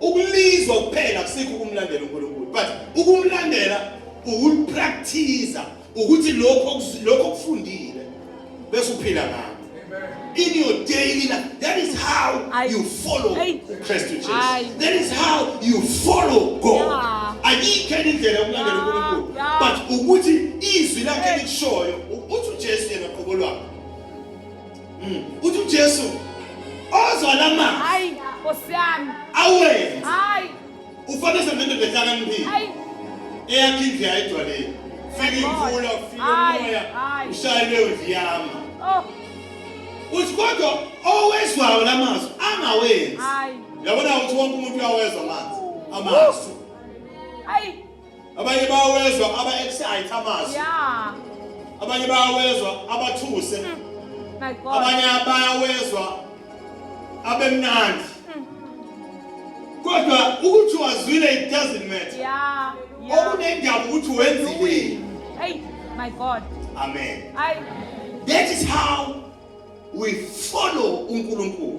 Ukulizwa kuphela kusikho ukumlandela uNkulunkulu, but ukumlandela ukupractice ukuthi lokho okufundile bese uphila ngakho in your daily life. That is how you follow uKristu Jesu. That is how you follow God. Ayikho enye indlela yokulandela uNkulunkulu but ukuthi izwi lakhe likushoyo. Uthi uJesu yena qobo lwakhe, uthi uJesu ozwa lamazwi, Hayi, Nkosi yami. Awenze, Hayi. ufanele nendoda ehlakaniphile Hayi. Eyakhe indlu yayo edwaleni. Fika imvula, kufika Hayi, umoya, hayi. ushaya leyo ndlu yama. Oh, Uthi kodwa owezwayo lamazwi angawenzi, Hayi. yabona ukuthi wonke umuntu uyawezwa amanzi amazwi. Hayi. Abanye bayawezwa aba-excite amazwi, abanye bayawezwa abathuse, My God. Abanye bayawezwa abemnandi, kodwa ukuthi wazwile, it doesn't matter. Okunendaba ukuthi wenzile. Hey, my God. Amen. Hayi. That is how we follow uNkulunkulu.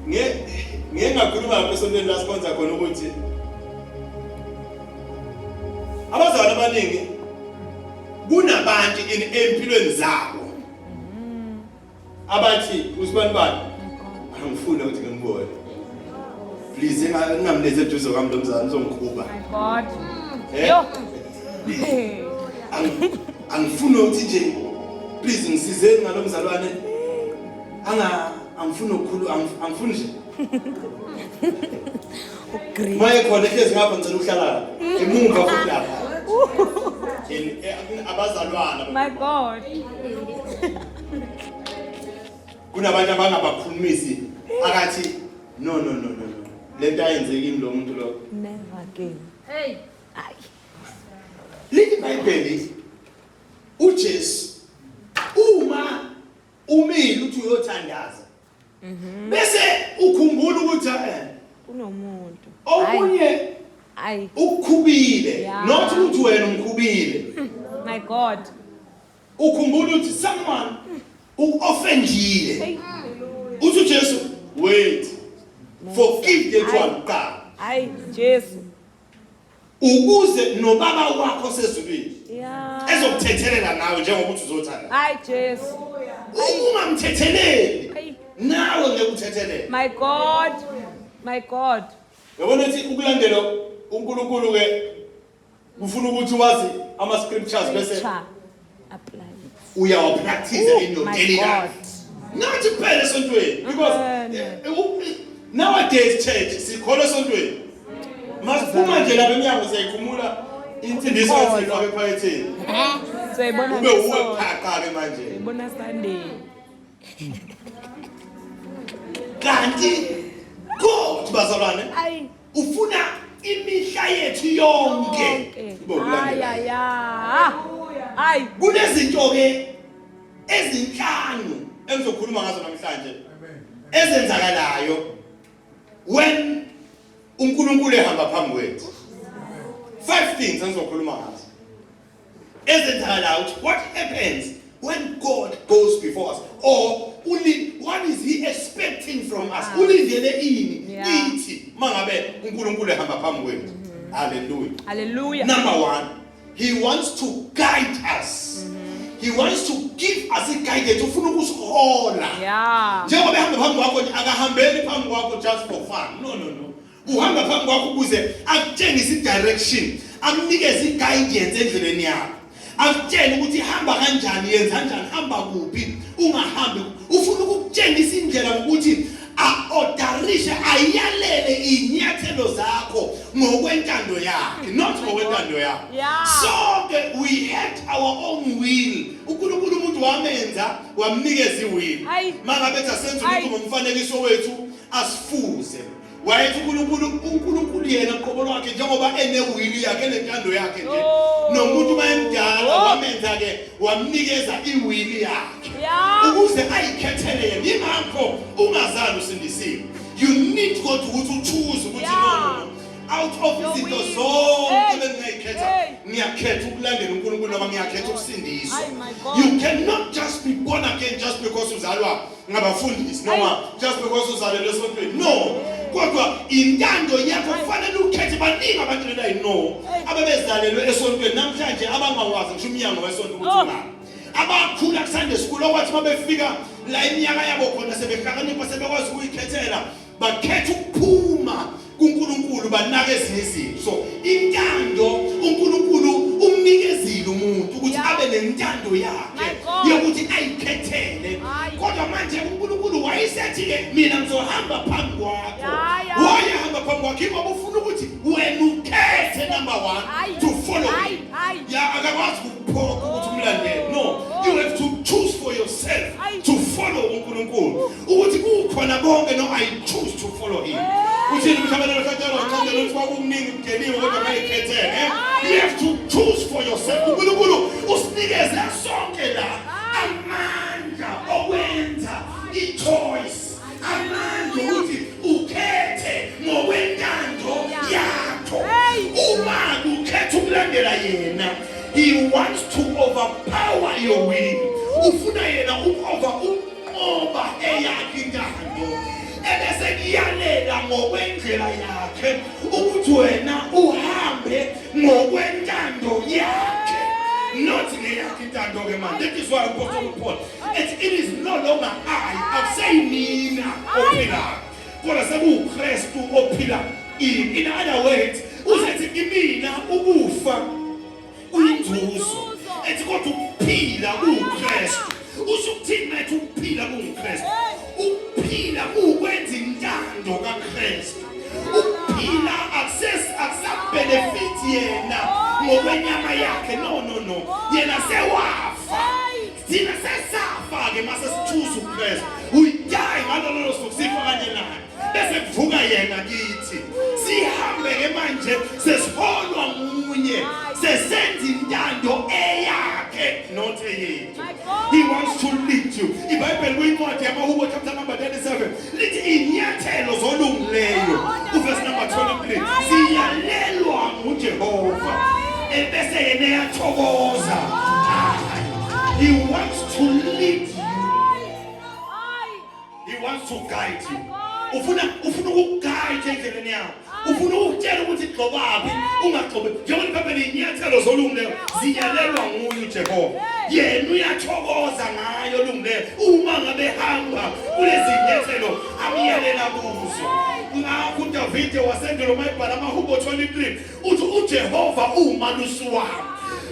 Ngeke ngakhuluma lapho esontweni la sikhonza khona ukuthi abazalwane abaningi kunabantu in empilweni zabo abathi usibani bani angifuni ukuthi ngimbone, please ngingamlethe eduze kwami lo mzalwane, uzongikhuba. My God. Eh? Yo. Angifuni ukuthi nje, please ngisizeni ngalo mzalwane, anga angifuni ukukhulu, angifuni nje maye khona ehlezi ngapha, ngicela ukuhlala lapha emumva futhi lapha. Abazalwana, My God. Kunabantu abangabakhulumisi, akathi no, no, no, no, no, lento ayenzeki kimi lo muntu lo. Never again. Hey. Hayi. Lithi iBhayibheli, uJesu, uma umile uthi uyothandaza bese ukhumbula ukuthi Kunomuntu. Omunye Hayi. ukukhubile, not ukuthi wena umkhubile. My God. Ukhumbula ukuthi someone uku-offendile. Hey. Uthi uJesu, wait, forgive that one kuqala, Hayi, Jesu. Ukuze nobaba wakho sezulwini ezokuthethelela nawe njengoba uthi uzothanda. Hayi, Jesu. Ungamthetheleli, Hey. nawe ngeke uthethelele. My God. My God. Yabona ukuthi ukulandela uNkulunkulu ke kufuna ukuthi wazi ama scriptures bese Scripture. Apply it. Uyawapractice in your My daily God. life, not kuphela esontweni, because Amen. nowadays church sikholwa esontweni, masiphuma nje lapha eminyango siyayikhumula insindiso esifake ephaketheni. Soyibona Ube uwe ngesonto. phaqa ke manje. Soyibona Sunday. Kanti God, bazalwane, Ayi. Ufuna imihla yethu yonke Yonke. kube ukulandela. Ay, ay, ay. Ay. Kunezinto ke ezinhlanu engizokhuluma ngazo namhlanje ezenzakalayo when uNkulunkulu ehamba phambi kwethu. Five things engizokhuluma ngazo ezenzakalayo ukuthi what happens when God goes before us, or only what is he expecting from us, ulindele ini kithi mangabe uNkulunkulu ehamba phambi kwethu. Hallelujah. Hallelujah. Number 1, he wants to guide us. He wants to give us guidance. Ufuna ukusihola. Njengoba ehamba phambi kwakho nje, akahambeli phambi kwakho just for fun. No, no, no, uhamba phambi kwakho ukuze akutshengise i-direction, akunikeze i-guidance endleleni yakho, akutshele ukuthi hamba kanjani, yenza kanjani, hamba kuphi, ungahambi. Ufuna ukukutshengisa indlela ngokuthi a-orderishe, ayalele iy'nyathelo zakho ngokwentando yakhe, not ngokwentando yakho. Sonke we had our own will. UNkulunkulu umuntu wamenza, wamnikeza i-will. Ayi. Mangabe ethi asenze Ayi. umuntu ngomfanekiso wethu, asifuze, wayethi uNkulunkulu, uNkulunkulu yena qobo lwakhe njengoba ene-will yakhe, enentando yakhe nje, nomuntu mayemdala wamenza ke wamnikeza i-will yakhe ukuze ayikhethele yena. Yingakho ungazali usindisiwe, you need God ukuthi uchoose ukuthi no, no, no. Out of Your izinto will. zonke Hey. bengingayikhetha, Hey. ngiyakhetha ukulandela uNkulunkulu noma ngiyakhetha ukusindiswa. Ay, my God. You cannot just be born again just because uzalwa ngabafundisi noma just because uzalelwe esontweni. No. Kodwa intando yakho kufanele ukhethe. Baningi abantu that I know ababezalelwe esontweni namhlanje abangawazi ngisho umnyango wesonto ukuthi Oh. ungaphi. Abakhula kuSunday school, okwathi mabefika la iminyaka yabo khona sebehlakanipha, sebekwazi ukuyikhethela, bakhetha ukuphuma kuNkulunkulu, banake ezinye izinto. So intando uNkulunkulu umnikezile umuntu ukuthi abe nentando yakhe My God. yokuthi ayikhethele. Hayi. Kodwa manje uNkulunkulu wayesethi ke, mina ngizohamba phambi kwakho. Ya, ya. Wayehamba phambi kwakho ingoba ufuna ukuthi wena ukhethe number one Hayi. to follow Hayi, him. hayi. Ya, akakwazi ukuphoqa ukuthi umlandele. No, you have to choose for yourself Hayi. to follow uNkulunkulu, ukuthi kukhona konke, no, I choose to follow him. Uthini umhlabelelo hlatshelo uthanda ukuthi kwakukuningi kudeliwe, kodwa ngayikhethele, eh? You have to choose for yourself. UNkulunkulu usinikeze sonke la amandla okwenza i-choice, amandla ukuthi ukhethe ngokwentando yakho. Hey. Uma ukhetha ukulandela yena, he wants to overpower your will. Ufuna yena uku-over unqoba eyakhe intando, ebese kuyalela ngokwendlela yakhe ukuthi wena uhambe ngokwentando yakhe, not ngeyakhe intando-ke manje. That is why uPostoli Paul ethi, it is no longer I, akuseyimina ophilayo, kodwa sekuwuKristu ophila kimi. In other words, usethi kimina ukufa kuyinzuzo, ethi kodwa ukuphila kuwuKristu. Usho ukuthini mayethi ukuphila kuwuKristu? Ukuphila kuwukwenza intando kaKristu. Ukuphila akusabenefit yena ngokwenyama yakhe. No, no, no, yena sewafa, thina sesafa-ke. Mase sithuza uKristu, we die ngalolo suku, sifa kanye naye, bese kuvuka yena kithi. Sihambe-ke manje sesiholwa nguye, sesenza intando eyakhe, not eyethu. My God. He wants to lead you. IBhayibheli kuyincwadi yamaHubo chapter number 37 lithi inyathelo zolungileyo, uverse number 23, ziyalelwa nguJehova, ebese yena eyathokoza. He wants to lead you. He wants to guide you. Ufuna ukuguide endleleni yakho. Ufuna ukukutshela ukuthi gxobaphi, ungagxobi. Njengoba iBhayibheli, inyathelo zolungileyo ziyalelwa nguye uJehova. Yena uyathokoza ngayo olungileyo uma ngabe hamba kulezi nyathelo amyalela kuzo. Ngakho uDavide wasendulo mayibhala amaHubo 23 uthi, uJehova umalusi wami.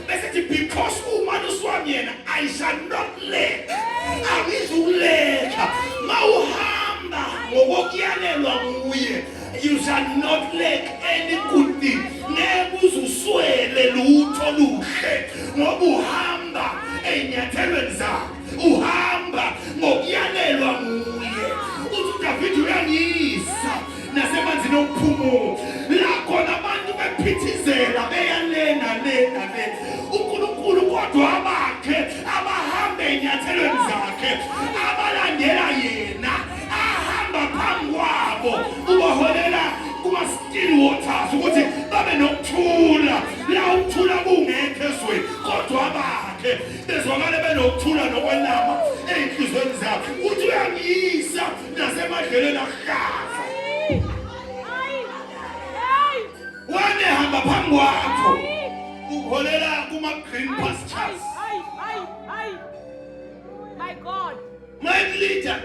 Bese ethi, because umalusi wami yena, I shall not lack. Angizukulacka. Mawuhamba ngokokuyalelwa nguye, you shall not lack any good thing. Ngeke uze uswele lutho luhle ngoba uhamba ey'nyathelweni zakhe, uhamba ngokuyalelwa nguye. Uthi uDavid, uyangiyisa nasemanzini okuphumula, la khona abantu bephithizela beya le nale nale. UNkulunkulu kodwa abakhe abahambe ey'nyathelweni zakhe, abalandela yena, ahamba phambi kwabo, ubaholela kuma-still waters ukuthi babe nokuthula la ukuthula kungekho ezweni, kodwa abakhe bezwakale benokuthula nokwenama ey'nhliziyweni zabo. Uthi uyangiyisa nasemadlelweni ahlaza. Wanehamba phambi kwakho, uholela kuma-green pastures. My God. My leader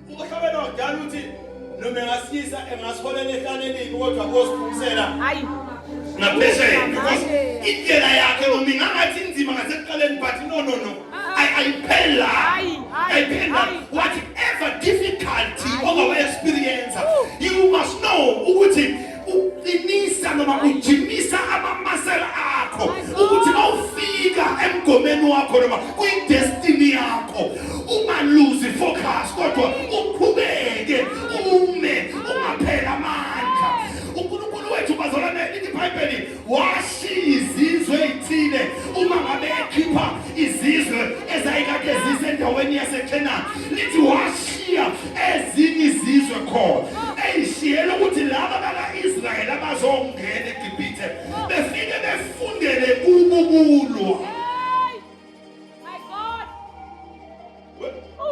uhlabela wakudala uthi noma engasiyisa, engasiholela ehlane elibi, kodwa kosiphumsela Hayi. ngaphesheya, because indlela yakhe noma ingangathi inzima ngasekuqaleni, but no, no, no, ayipheli la. Hayi, hayi, Ayipheli la. hayi. Whatever difficulty ongawa-experience, you must know ukuthi uqinisa noma ujimisa amamasela akho ukuthi mawufika emgomeni wakho noma kwi-destiny yakho, ungaluzi focus, kodwa uqhubeke ume, ungapheli amandla. UNkulunkulu wethu, bazalwane, lithi iBhayibheli washiya izizwe ey'thile uma ngabe ekhipha izizwe ezayikade zisendaweni yaseKhenani. Lithi washiya ezinye izizwe khona. Uyishiyela ukuthi laba baka-Israyeli abazongena eGibhithe befike befundele kubo kulwa. Hey. My God.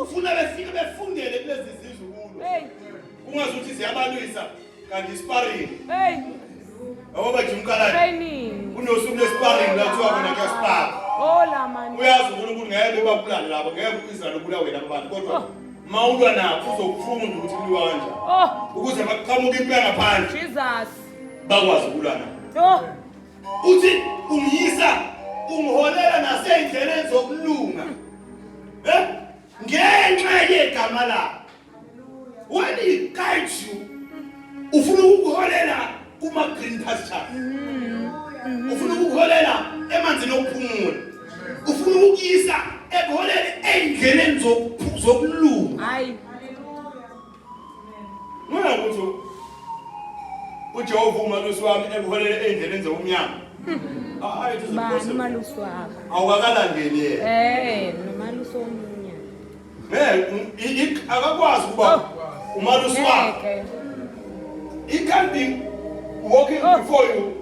Ufuna befike befundele kulezi zizwe kulwa. Hey. Kungazuthi ziyabalwisa kanti sparring. Hey. Yabo bajimkalani. Training. Kunosuku lwe-sparring la kuthiwa khona kuyaspara. Hola man. Uyazi uNkulunkulu ngeke bebabulale labo, ngeke u-Israyeli ubulawe labo bantu kodwa mawulwa nabo uzokufunda ukuthi kuliwa kanjani. Oh, Ukuze makuqhamuka impi yangaphandle Jesus. bakwazi ukulwa nabo. Oh, Uthi ungiyisa ungiholela nasey'ndleleni zokulunga. Eh? Ngenxa yegama lakhe. When he guides you, ufuna ukukuholela kuma green pastures. Ufuna ukukuholela emanzini okuphumula. Ufuna ukukuyisa ekuholele ey'ndleleni zokulunga. Hayi. Ngona ukuthi uJehova umalusi wami ekuholele ey'ndleleni zobumnyama. Hayi, it is Bani impossible. umalusi wakho? Awukakalandeli yena. Eh, nomalusi omunye. Ngeke, akakwazi ukuba umalusi wakho. Ngeke. He can't be walking before you.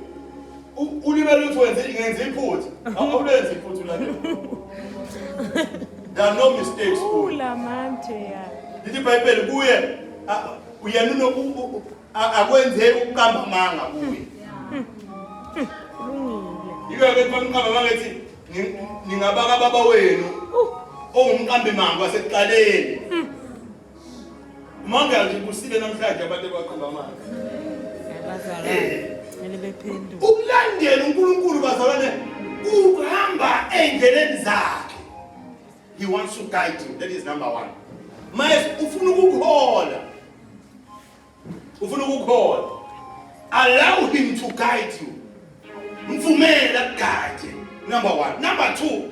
Ulibele ukuthi wenze ngenza iphutha. Awulenzi iphutha ulandela. There are no mistakes kuye. Ula manje ya. Lithi iBhayibheli kuye uyena akwenzeki ukuqamba amanga kuye. Kulungile. Yiko ke bamqamba amanga ethi ningabaka baba wenu ongumqambi manga wasekuqaleni. Manga nje kusile namhlanje abantu abaqamba amanga. Abazalwane kumele bephenduke. Ukulandela uNkulunkulu bazalwane ukuhamba endleleni zakhe. He wants to guide you. That is number 1. Maye ufuna ukukuhola. Ufuna ukukuhola. Allow him to guide you. Mvumela guide. Number 1. Number 2.